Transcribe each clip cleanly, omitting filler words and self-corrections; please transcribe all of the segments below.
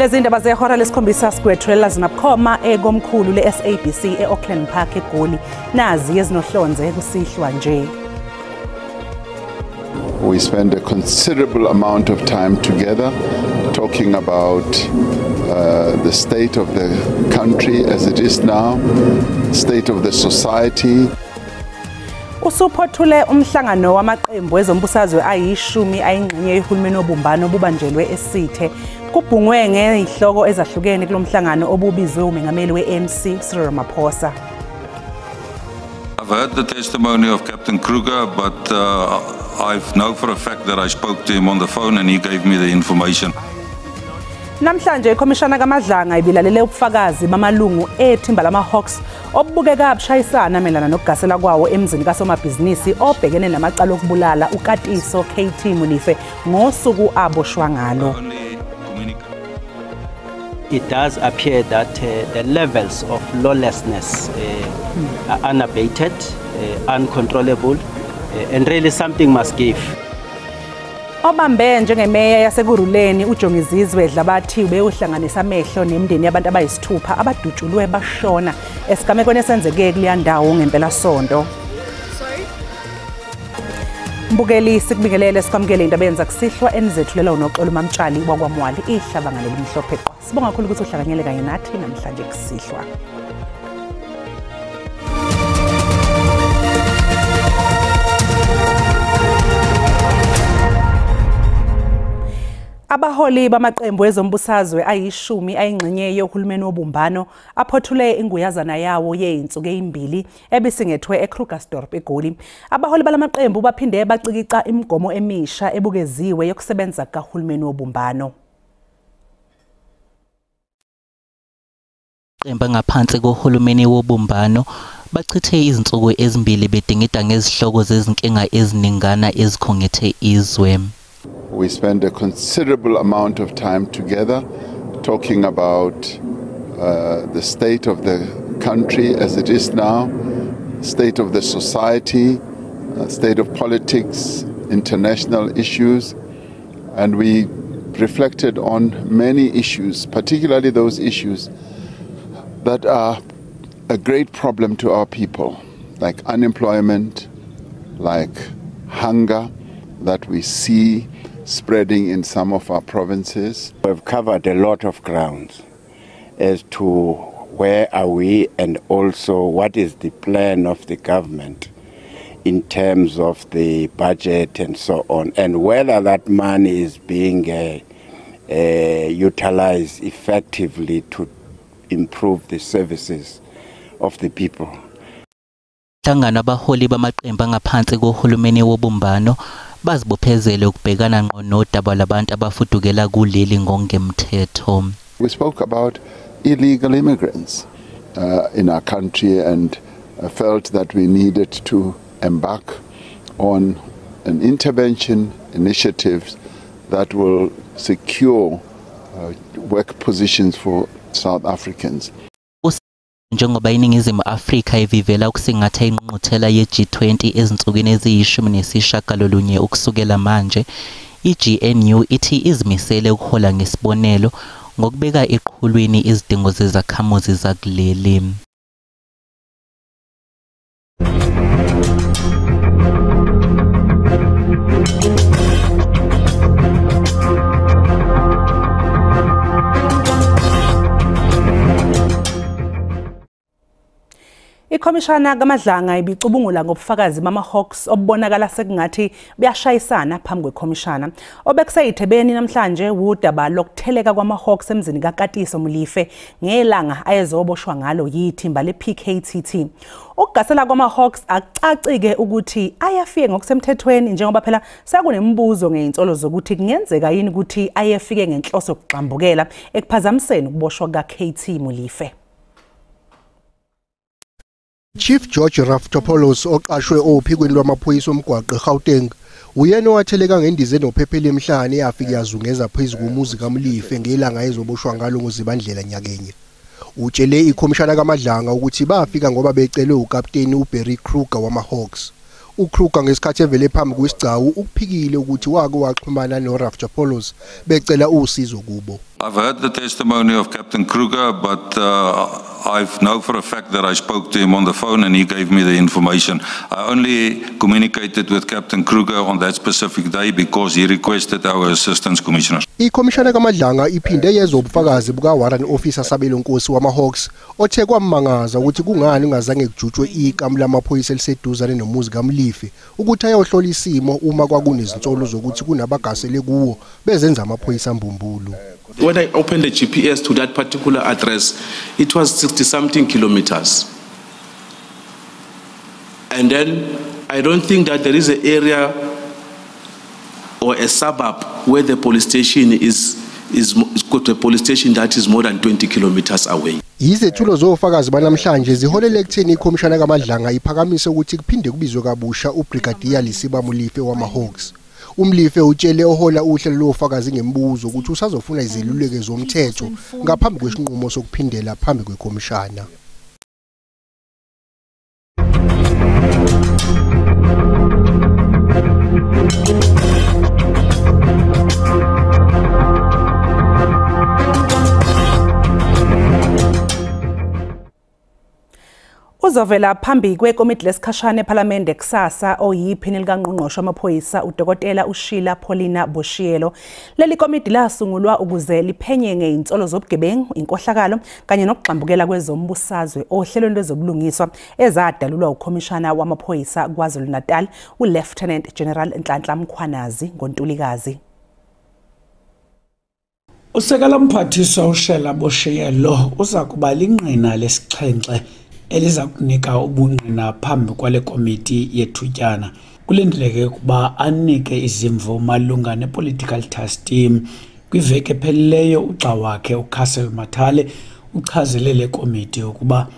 Lezi indaba zehora lesikhombisa sikwethulela zinabukhoma ekomkhulu le-SABC e-Auckland Park eGoli. Nazi ezinohlonze kusihlwa nje. We spend a considerable amount of time together talking about the state of the country as it is now, state of the society. Usuphothule umhlangano wamaqembu ezombusazwe ayishumi ayingxenye yehulumeni wobumbano obubanjelwe esithe. Kubhungwe ngezihloko ezahlukene kulomhlangano obubizwe umengameli we-ANC Cyril Ramaphosa. I've heard the testimony of Captain Kruger, but I know for a fact that I spoke to him on the phone and he gave me the information. Namhlanje ikhomishana kaMadlanga ibilalele ubufakazi bamalungu ethimba lama-Hawks obubukeka abushayisana mayelana nokugasela kwawo emzini kasomabhizinisi obhekene namacala okubulala uKatiso KT Molefe ngosuku aboshwa ngalo. It does appear that the levels of lawlessness are unabated, uncontrollable, and really something must give. Obambe njengemeya yaseKurhuleni uJongizizwe Dlabathi ubewuhlanganisa amehlo nemindeni yabantu abayisithupha abadutshulwe bashona esigamekweni esenzeke kuleya ndawo ngempelasonto. Mbukeli, sikubingelele sikwamukele indaba yenza kusihlwa enizethulela uNoxolo Mamtshali wakwaMwali ihlabanga lelimhlophe qwa. Sibonga kakhulu ukuthi uhlanganyele kanye nathi namhlanje kusihlwa. Abaholi bamaqembu ezombusazwe ayishumi ayingxenye yohulumeni wobumbano aphothule inguyazana yawo yeyinsuku ezimbili ebisingethwe eKrugersdorp eGoli. Abaholi balamaqembu baphinde bacikica imigomo emisha ebukeziwe yokusebenza kahulumeni wobumbano. Qembu ngaphansi kohulumeni wobumbano bachithe izinsuku ezimbili bedingida ngezihloko zezinkinga eziningana ezikhungethe izwe. We spend a considerable amount of time together talking about the state of the country as it is now, state of the society, state of politics, international issues, and we reflected on many issues, particularly those issues that are a great problem to our people, like unemployment, like hunger that we see spreading in some of our provinces. We've covered a lot of grounds as to where are we and also what is the plan of the government in terms of the budget and so on, and whether that money is being utilized effectively to improve the services of the people. Hlangano abaholi bamaqembu angaphansi kohulumeni wobumbano bazibophezele ukubhekana ngqo nodaba labantu abafudukela kuleli ngokungemthetho. We spoke about illegal immigrants in our country and felt that we needed to embark on an intervention initiatives that will secure work positions for South Africans. Njengoba iNingizimu Afrika ivivela ukusingatha ingqungquthela ye-G20 ezinsukwini eziyi-19 ukusukela manje, i-GNU ithi izimisele ukuhola ngesibonelo ngokubeka eqhulwini izidingo zezakhamuzi zakuleli. Ikhomishana kaMadlanga ibicubungula ngobufakazi bama-Hawks obubonakala sekungathi buyashayisana phambi kwekhomishana. Obekuseyithebeni namhlanje wudaba lokutheleka kwama-Hawks emzini kaKatiso Molefe ngelanga ayezoboshwa ngalo yithimba le-PKTT. Ukugasela kwama-Hawks akucacike ukuthi ayafike ngokusemthethweni njengoba phela sekunemibuzo ngey'nsolo zokuthi kungenzeka yini ukuthi ayefike ngenhloso yokugxambukela ekuphazamiseni ukuboshwa kuka-KT Molefe. Chief George Raftopoulos oqashwe ophikweni lwamaphoyisa omgwaqo eGauteng uyena owatheleka ngendiza enophephela emhlane eyafika yazungeza phezu komuzi kaMolefe ngelanga ezoboshwa ngalo ngoZibandlela nyakenye. Utshele ikhomishana kaMadlanga ukuthi bafika ngoba becelwe ukapteni uBarry Kruger wama-Hawks. uKruger ngesikhathi evele phambi kwesigcawu ukuphikile ukuthi wake waxhumana noRaftopoulos becela usizo kubo. I've heard the testimony of Captain Kruger, but I know for a fact that I spoke to him on the phone and he gave me the information. I only communicated with Captain Kruger on that specific day because he requested our assistance, Commissioner. Ikhomishana kaMadlanga iphinde yezwa ubufakazi buka Warrant Officer Sabelo Nkosi wama-Hawks othe kwammangaza ukuthi kungani ungazange kujutshwe ikamu lamaphoyisa eliseduzane nomuzi kaMlife ukuthi ayohlola isimo uma kwakunezinsolo zokuthi kunabagasele kuwo bezenza amaphoyisa mbumbulu. When I opened the GPS to that particular address, it was 60-something kilometers. And then I don't think that there is an area or a suburb where the police station is got a police station that is more than 20 kilometers away. Izethulo zofakazi banamhlanje ziholele ekutheni ikhomishana kaMadlanga iphakamise ukuthi kuphinde kubizwe kabusha uBrigadier Lesiba Molefe wama-Hawks. UMlife utshele ohola uhlelo lofakazi ngemibuzo ukuthi usazofuna izeluleko zomthetho ngaphambi kwesinqumo sokuphindela phambi kwekhomishana. Uzovela phambi kwekomiti lesikhashana ePhalamende kusasa oyiphini likangqongqoshe wamaphoyisa uDokotela uSheila Paulina Boshielo. Leli komiti lasungulwa ukuze liphenye ngezinsolo zobugebengu, inkohlakalo kanye nokugxambukela kwezombusazwe ohlelweni lwezobulungiswa ezadalulwa ukhomishana wamaphoyisa KwaZulu-Natal uLieutenant General Nhlanhla Mkhwanazi ngoNtulikazi. Usekela mphathiswa uSheila Boshielo uza kuba lingqina lesixhenxe eliza kunika ubungqina phambi kwale komiti yethutyana. Kulindeleke ukuba anike izimvo malunga ne-political task team. Kwiveki ephelileyo ugxa wakhe uCastle Mathale uchazele le komiti ukuba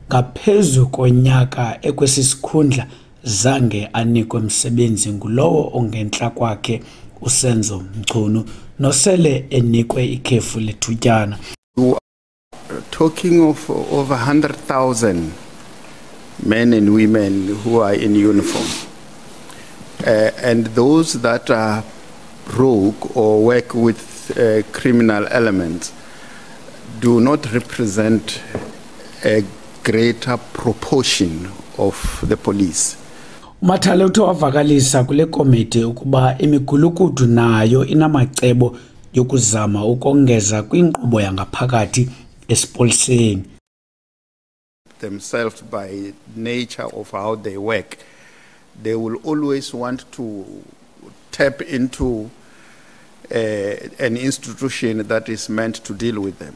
ngaphezu konyaka ekwesi sikhundla zange anikwe msebenzi ngulowo ongentla kwakhe uSenzo Mchunu nosele enikwe ikhefu lethutyana. Talking of over 100,000 men and women who are in uniform, and those that are rogue or work with criminal elements do not represent a greater proportion of the police. uMathale uthe wavakalisa kule komiti ukuba imigulukudu nayo inamacebo yokuzama ukongeza kwinkqubo yangaphakathi esipoliseni. Themselves by nature of how they work, they will always want to tap into an institution that is meant to deal with them.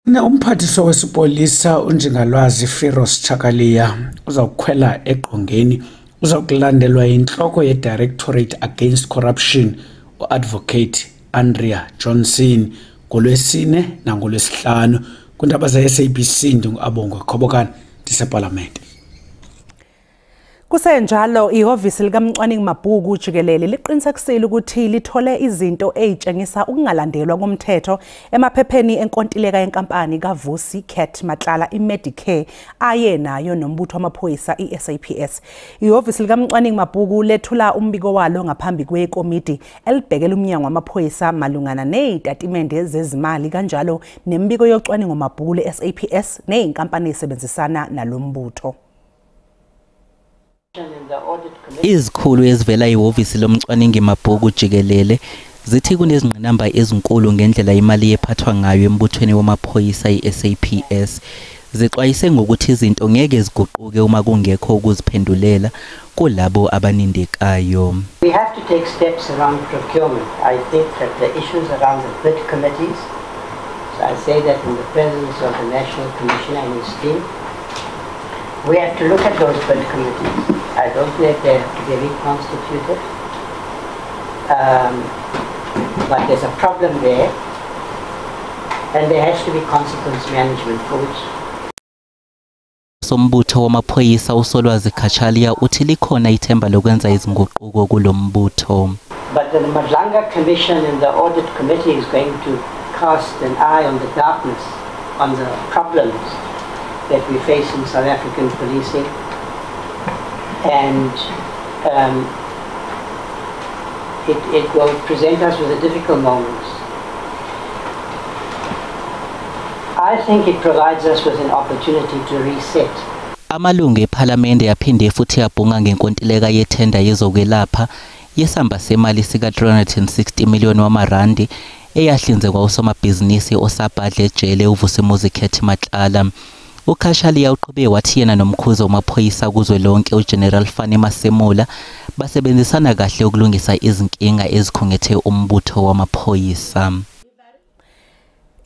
Umphathiswa wesipolisa uNjingalwazi Firoz Chakalia uzawukhwela eqongeni, uzakulandelwa yintloko ye-Directorate Against Corruption uAdvocate Andrea Johnson ngolwesine nangolwesihlanu. Kwindaba ze-SABC ndinguAbongwe Khobokane ndisepalamente. Kusenjalo ihhovisi likamcwaningi mabhuku jikelele liqinisekisile ukuthi lithole izinto ezitshengisa ukungalandelwa komthetho emaphepheni enkontileka yenkampani kaVusi Cat Matlala iMedicare aye nayo nombutho wamaphoyisa iSAPS. Ihhovisi likamcwaningi mabhuku lethula umbiko walo ngaphambi kwekomiti elibhekela umnyango wamaphoyisa malungana nezitatimende zezimali kanjalo nemibiko yocwaningo mabhuku leSAPS nezinkampani ezisebenzisana nalombutho. Izikhulu ezivela ihhovisi lomcwaningi mabhuku jikelele zithi kunezingqinamba ezinkulu ngendlela imali ephathwa ngayo embuthweni wamaphoyisa iSAPS. Zixwayise ngokuthi izinto ngeke ziguquke uma kungekho ukuziphendulela kulabo abanindekayo. We have to take steps around procurement. I think that the issues around the bid committees, so I say that in the presence of the National Commissioner and his team, we have to look at those bid committees. I don't know if they have to be reconstituted, but there's a problem there, and there has to be consequence management for which. Sombutho wamaphoyisa uSolwazi Cachalia uthi likhona ithemba lokwenza izinguquko kulombutho. But the Madlanga Commission and the Audit Committee is going to cast an eye on the darkness, on the problems that we face in South African policing, and it will present us with the difficult moments. I think it provides us with an opportunity to reset. Amalungu ePhalamende yaphinde futhi yabhunga ngenkontileka yethenda yezokwelapha yesamba semali sika 360 million wamarandi eyahlinzekwa usomabhizinisi osabhadle ejele uVusimuzi Cat Matlala. uKachalia uqhube wathi yena nomkhuzi wamaphoyisa kuzwelonke uGeneral Fannie Masemola basebenzisana kahle ukulungisa izinkinga ezikhungethe umbutho wamaphoyisa.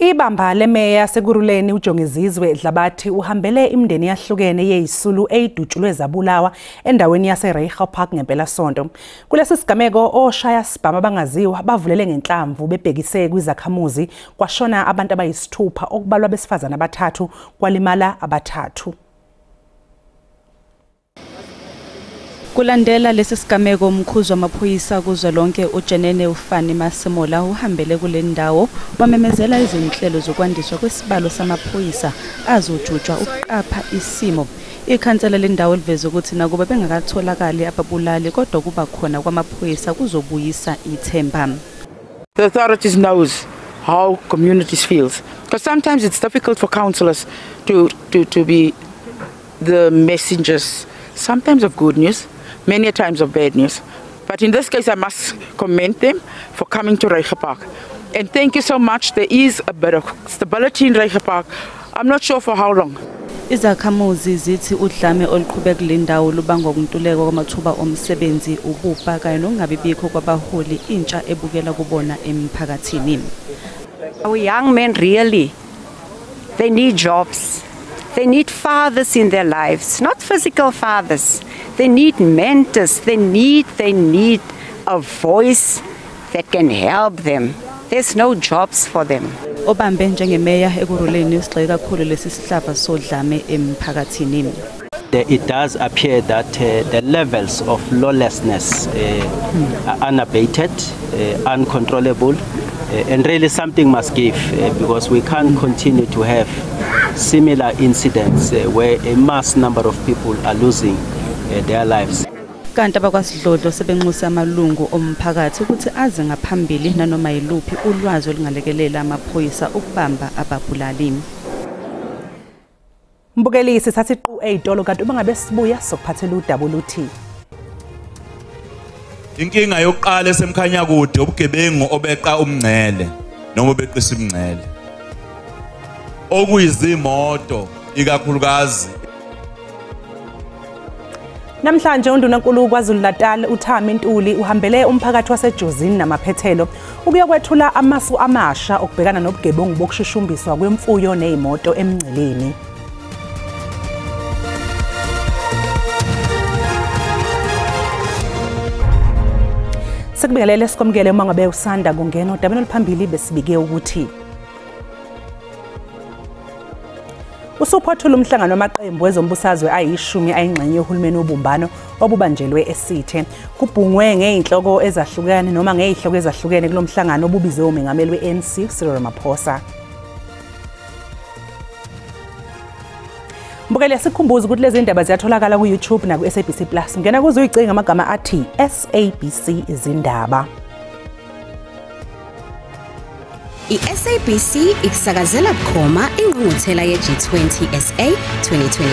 Ibamba lemeya sekuruleni uJongizizwe Dlabathi uhambele imindeni yahlukene yeyisulu eyidutshulwe zabulawa endaweni yaseReiger Park ngempelasonto. Kulesi sigameko oshaya sibhamu abangaziwa bavulele ngenhlamvu bebhekise kwizakhamuzi kwashona abantu abayisithupha okubalwa besifazana abathathu kwalimala abathathu. Kulandela lesi sigameko umkhuzi wamaphoyisa kuzwelonke uJenene uFannie Masemola uhambele kule ndawo wamemezela izinhlelo zokwandiswa kwesibalo samaphoyisa azojutshwa ukuqapha isimo. Ikhansela lendawo liveze ukuthi nakuba bengakatholakali ababulali kodwa kuba khona kwamaphoyisa kuzobuyisa ithemba. The authorities knows how communities feels, because sometimes it's difficult for councillors to be the messengers, sometimes of good news, many times of bad news. But in this case, I must commend them for coming to Reiger Park. And thank you so much. There is a bit of stability in Reiger Park. I'm not sure for how long. Izakhamuzi zithi udlame oluqhubeka kule ndawo lubangwa ukuntuleka kwamathuba omsebenzi, ububha kanye nokungabibikho kwabaholi intsha ebukela kubona emphakathini. Our young men really, they need jobs. They need fathers in their lives, not physical fathers. They need mentors. They need a voice that can help them. There's no jobs for them. Obambe njengemeya ekuruleni usigxeke kakhulu lesi sihlava sodlame emphakathini. It does appear that the levels of lawlessness are unabated, uncontrollable, and really something must give, because we can't continue to have similar incidents where a mass number of people are losing their lives. Kanti abakwasidlodlo sebenxusa amalungu omphakathi ukuthi aze ngaphambili nanoma yiluphi ulwazi olungalekelela amaphoyisa ukubamba ababulali. Mbukeli sithatha iqu eyitolo kanti uma ngabe sibuya sokuphathela udaba oluthi inkinga yokuqala esemkhanya kude ubugebengu obeqa umngcele noma obeqisa imngcele okuyizimoto ikakhulukazi. Namhlanje uNdunankulu KwaZulu-Natal uThami Ntuli uhambele umphakathi waseJozini namaphethelo ukuyokwethula amasu amasha okubhekana nobugebengu bokushushumbiswa kwemfuyo nezimoto emngceleni. Sikubingelele sikomkele uma ngabe usanda kungena odabeni oluphambili besibike ukuthi usuphothula umhlangano wamaqembu ezombusazwe ayishumi ayingxenye yohulumeni wobumbano obubanjelwe esithe. Kubhungwe ngeyinhloko ezahlukene noma ngeyihloko ezahlukene kulomhlangano obubizwe umengameli we-ANC Cyril Ramaphosa. Mbukele sikhumbuza ukuthi lezi ndaba ziyatholakala ku-YouTube naku-SABC Plus. Ngena kuze uyicinge amagama athi SABC Izindaba. I-SABC ikusakazela bukhoma ingqungquthela ye-G20 SA 2025.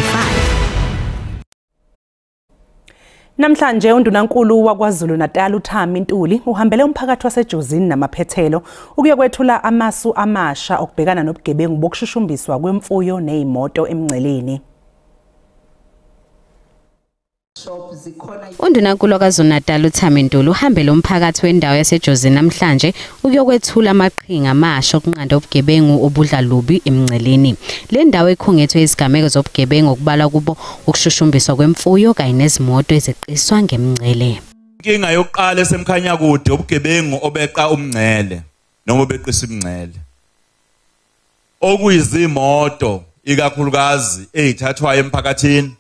Namhlanje uNdunankulu waKwaZulu-Natal uThami Ntuli uhambele umphakathi waseJozini namaphethelo ukuyokwethula amasu amasha okubhekana nobugebengu bokushushumbiswa kwemfuyo nezimoto emngceleni. UNdunankulu KwaZulu-Natal uThami Ntuli uhambele umphakathi wendawo yaseJozini namhlanje ukuyokwethula amaqhinga amasha okunqanda ubugebengu obudla lubi emngceleni. Le ndawo ikhungethwe izigameko zobugebengu okubalwa kubo ukushushumbiswa kwemfuyo kanye nezimoto ezeqiswa ngemngcele. Inkinga yokuqala esemkhanya kude ubugebengu obeqa umngcele noma obeqisa imngcele okuyizimoto ikakhulukazi ezithathwayo emphakathini,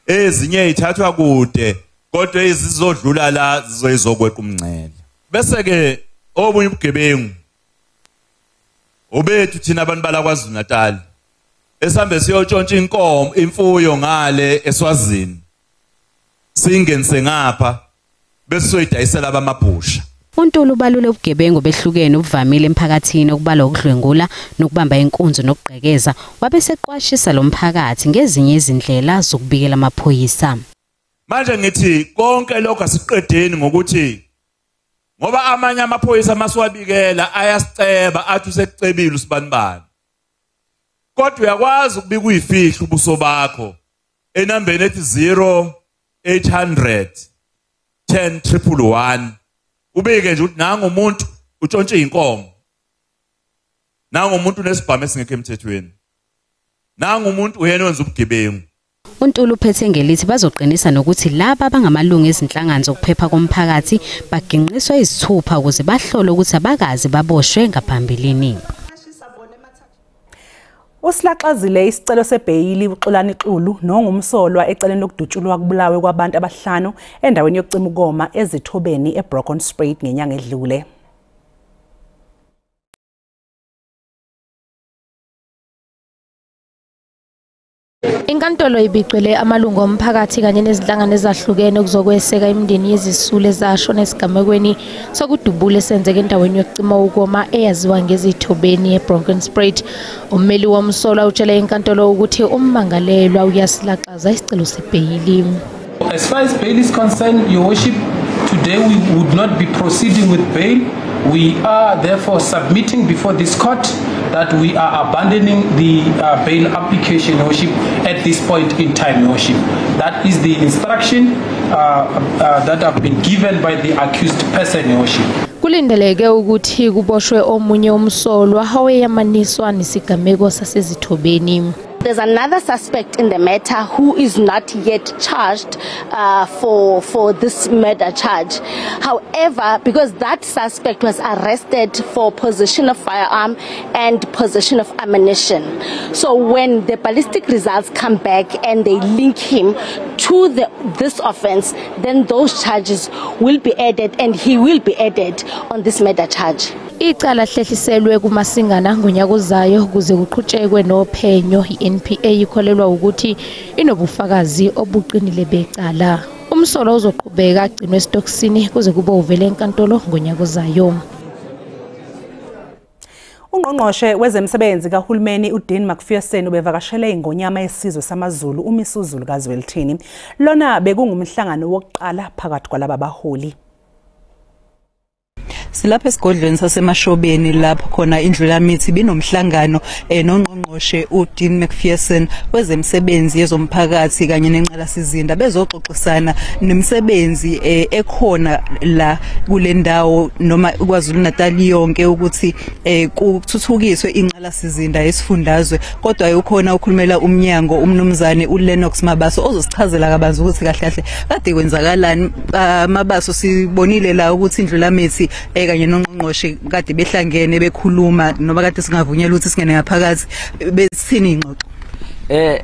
ezinye ithathwa kude kodwa ezizodlula la zizokweqa umngcele. Bese ke obunye ubugebengu obethu thina abantu bala KwaZulu-Natal esambe siyotshontsha inkomo imfuyo ngale eSwazini singenise ngapha bese soyidayisela abamabhusha. uNtuli ubalule ubugebengu behlukene obuvamile emphakathini okubalwa ukudlwengula nokubamba inkunzi nokugqekeza, wabe seqwashisa lo mphakathi ngezinye izindlela zokubikela amaphoyisa. Manje ngithi konke lokho asiqedeni ngokuthi ngoba amanye amaphoyisa masiwabikela ayasiceba athi usekucebile usibanibani, kodwa uyakwazi ukubika uyifihla ubuso bakho enambeni ethi 0800 10 111 ubike nje ukuthi nangu umuntu utshontshe inkomo, nangu umuntu unesibhamu esingekho emthethweni, nangu umuntu uyena wenza ubugebengu. uNtuli uphethe ngelithi bazoqinisa nokuthi laba abangamalungu ezinhlangano zokuphepha komphakathi baginqiswa izithupha ukuze bahlole ukuthi abakazi baboshwe ngaphambilini. Usilaxazile isicelo sebheyili uXolani Xulu nongumsolwa ecaleni lokudutshulwa kubulawe kwabantu abahlanu endaweni yokucima ukoma ezithobeni eBroken Spruit ngenyanga edlule. Inkantolo ibigcwele amalungu omphakathi kanye nezinhlangano ezahlukene ukuzokweseka imindeni yezisulu ezashona esigamekweni sokudubula esenzeka endaweni yokucima ukoma eyaziwa ngezithobeni eBroken Spruit. Ummeli womsolwa utshele inkantolo ukuthi ummangalelwa uyasilaxaza isicelo sebheyili. As far as bail is concerned, Your Worship, today we would not be proceeding with bail. We are therefore submitting before this court that we are abandoning the bail application, Your Worship, at this point in time, Your Worship. That is the instruction that have been given by the accused person, Your Worship. Kulindeleke ukuthi kuboshwe omunye umsolwa oweyamaniswa nesigameko sasezithobeni. There's another suspect in the matter who is not yet charged for this murder charge. However, because that suspect was arrested for possession of firearm and possession of ammunition. So when the ballistic results come back and they link him to this offense, then those charges will be added and he will be added on this murder charge. Icala hlehliselwe kumasingana ngonyaka ozayo ukuze kuqhutshekwe nophenyo. I-NPA ikholelwa ukuthi inobufakazi obuqinile becala. Umsolwa uzoqhubeka agcinwe esitokisini kuze kube uvele enkantolo ngonyaka ozayo. Ungqongqoshe wezemisebenzi kahulumeni uDean Macpherson ubevakashele ingonyama yesizwe samaZulu uMisuzulu kaZwelithini. Lona bekungumhlangano wokuqala phakathi kwalaba baholi. Silapha esigodlweni saseMashobeni lapho khona indlulamithi binomhlangano nongqongqoshe uDean Macpherson wezemisebenzi yezomphakathi kanye nenqalasizinda bezoxoxisana nemisebenzi ekhona la kule ndawo noma KwaZulu Natal yonke ukuthi kuthuthukiswe inqalasizinda yesifundazwe. Kodwa ukhona ukhulumela umnyango umnumzane uLennox Mabaso ozosichazela kabanzi ukuthi kahle kahle kade kwenzakalani. Mabaso, sibonile la ukuthi indlulamithi kanye nongqongqoshe kade behlangene bekhuluma noma kade singavunyelwa ukuthi singene ngaphakathi, besithini ingxoxo?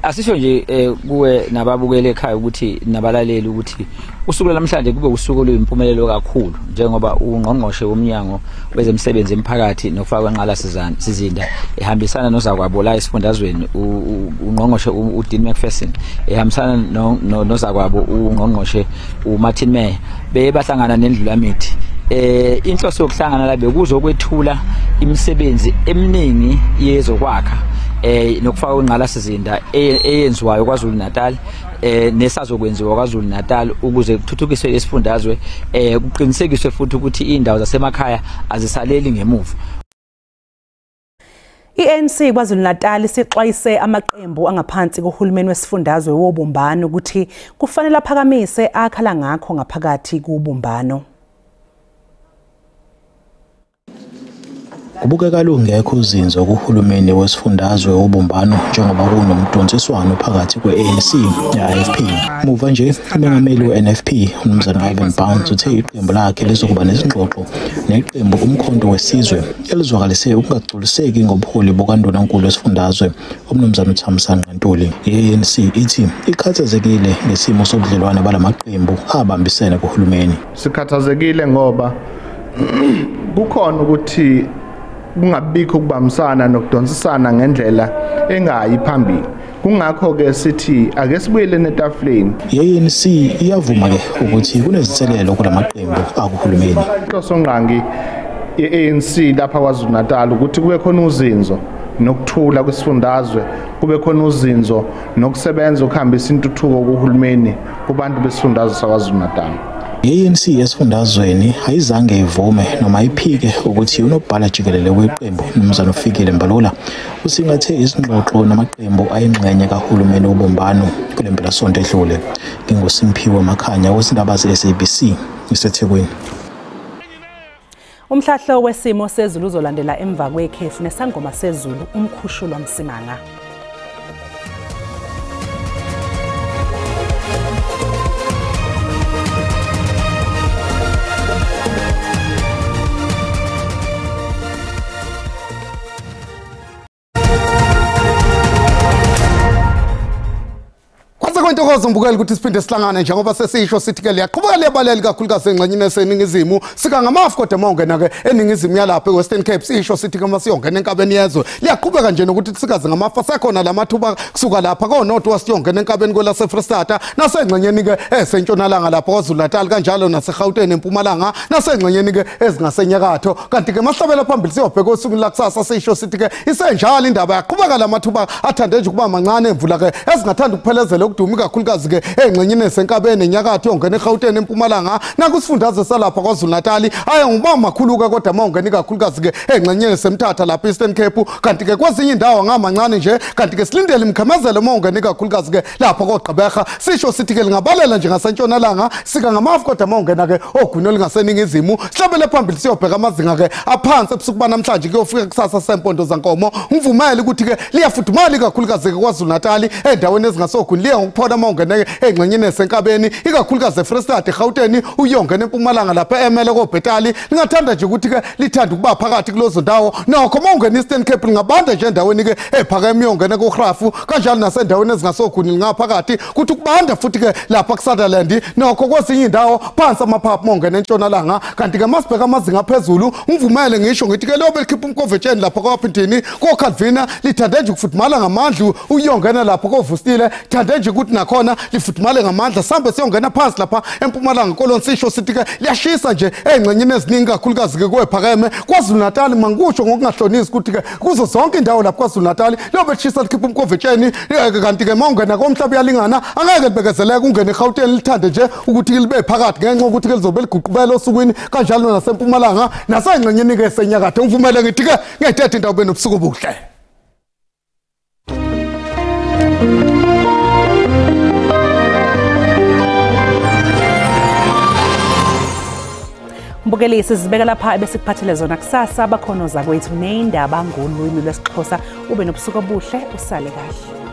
Asisho nje kuwe nababukele ekhaya ukuthi nabalaleli ukuthi usuku namhlanje kube usuku oluyimpumelelo kakhulu njengoba ungqongqoshe womnyango wezemisebenzi emphakathi nokufakwa inqalasizinda ehambisana nozakwabo la esifundazweni ungqongqoshe uDean Macpherson ehambisana nozakwabo ungqongqoshe uMartin Meyer bebahlangana nendlulamithi. Inhloso yokuhlangana la bekuzokwethula imisebenzi eminingi yezokwakha nokufaka inqalasizinda eyenziwayo KwaZulu Natal nesazokwenziwa KwaZulu Natal ukuze kuthuthukiswe isifundazwe, kuqinisekiswe futhi ukuthi indawo zasemakhaya azisaleli ngemuva. I-ANC KwaZulu Natal isixwayise amaqembu angaphansi kohulumeni wesifundazwe wobumbano ukuthi kufanele aphakamise akhala ngakho ngaphakathi kubumbano. Kubukeka lungekho uzinzo kuhulumeni wesifundazwe wobumbano njengoba kunomdonsiswano phakathi kwe-ANC ne-IFP. Muva nje umengameli we-NFP uMnumzane Ivan Barnes uthe iqembu lakhe lizokuba nezingxoxo neqembu Umkhonto Wesizwe elizwakalise ukungagculiseki ngobuholi bukaNdunankulu wesifundazwe uMnumzane uThamsanqa Ntuli. I-ANC ithi ikhathazekile ngesimo sobudlelwane balamaqembu abambisene kuhulumeni. Sikhathazekile ngoba kukhona ukuthi kungabikho ukubambisana nokudonsisana ngendlela engayi phambili. Kungakho ke sithi ake sibuyele etafuleni. I-ANC iyavuma ke ukuthi kunezinselelo kulamaqembu akuhulumeni. Inhloso ngqangi ye-ANC lapha KwaZulu Natal ukuthi kube khona uzinzo nokuthula kwesifundazwe, kube khona uzinzo nokusebenza ukuhambisa intuthuko kuhulumeni kubantu besifundazwe saKwaZulu Natal. I-ANC esifundazweni ayizange ivume noma iphike ukuthi unobhala jikelele weqembu Mnumzane Fikile Mbalula usingathe izingxoxo namaqembu ayingxenye kahulumeni wobumbano kule mpelasonto edlule. NginguSimphiwe Makhanya wezindaba ze-SABC iseThekwini. Umhlahlo wesimo sezulu uzolandela emva kwekhefu nesangoma sezulu umkhushulwa Msimanga. Kwentokozo mbukeli ukuthi siphinde sihlangane njengoba sesisho sithi ke liyaqhubeka liyabaleka kakhulukazi engxenyeni eseningizimu sika ngamafu kodwa mawungena ke eningizimu yalapha eWestern Cape sisho sithi ke masiyongena enkabeni yezwe liyaqhubeka nje nokuthi sikaze ngamafu asekhona lamathuba kusuka lapha koNorth West yongena enkabeni kwelaseFreyistata nasengxenyeni ke esentshonalanga lapha KwaZulu Natal kanjalo naseGauteng eMpumalanga nasengxenyeni ke ezingasenyakatho. Kanti ke masihlabela phambili siyobheka osukwini lakusasa sisho sithi ke isenjalo indaba yaqhubeka lamathuba athande nje ukuba mancane emvula ke ezingathanda ukuphelezela ukuduma kakhulukazi ke engxenyeni esenkabeni enyakatho yongena eGauteng eMpumalanga nakusifundazwe salapha KwaZulu Natal aya ngoba makhuluka kodwa mawungena kakhulukazi ke engxenyeni semthatha lapha Eastern Cape. Kanti ke kwezinye indawo ngamancane nje kanti ke silindele imkhamazelo mawungena kakhulukazi ke lapha koGqeberha sisho sithi ke lingabalela nje ngasentshonalanga sika ngamafu kodwa mawungena ke ogwini olungaseningizimu. Sihlabele phambili siyobheka amazinga ke aphansi ebusuku banamhlanje kuyofika kusasa sempondo zankomo. Ngivumele ukuthi ke liyafudumala kakhulukazi ke KwaZulu Natal endaweni ezingasogwini liya ngokuphola mawungena engxenyeni esenkabeni ikakhulukazi eFreyistata eGauteng uyongena eMpumalanga lapha emele koBhetali lingathanda nje ukuthi ke lithanda ukuba phakathi kulozo ndawo. Nokho mawungena Eastern Cape lingabanda nje endaweni ke ephakeme yongena koGrafu kanjalo nasendaweni ezingasogwini lingaphakathi kuthi ukubanda futhi ke lapha kuSutherland. Nokho kwezinye indawo phansi amaphaphu mawungena entshonalanga. Kanti ke masibheka amazinga aphezulu ngivumele ngisho ngithi ke lobe likhipha umkovetsheni lapha kwaPhindini koCalvina lithande nje ukufudumala ngamandla uyongena lapha koVustile thande nje ukuthi nakhona lifudumale ngamandla sambe siyongena phansi lapha eMpumalanga kolonsisho sithi ke liyashisa nje engxenyeni eziningi kakhulukazi ke kwephakeme KwaZulu Natal. Mangikusho ngokungahlonisi ukuthi ke kuzo zonke indawo lapha KwaZulu Natal lobe lishisa likhipha umkovetsheni. Kanti ke mawungena komhlaba uyalingana angeke libekezeleke ungene eGauteng lithande nje ukuthi libe phakathi ngenxa ukuthi ke lizobe liguqubela osukwini kanjalo nasempumalanga nasengxenyeni ke senyakatho. Ngivumele ngithi ke ngiyithethe indawo benobusuku buhle. Mbukeli sizibeka lapha ebesikuphathele zona kusasa bakhono zakwethu neyindaba ngolwimi lwesiXhosa. Ube nobusuku obuhle, usale kahle.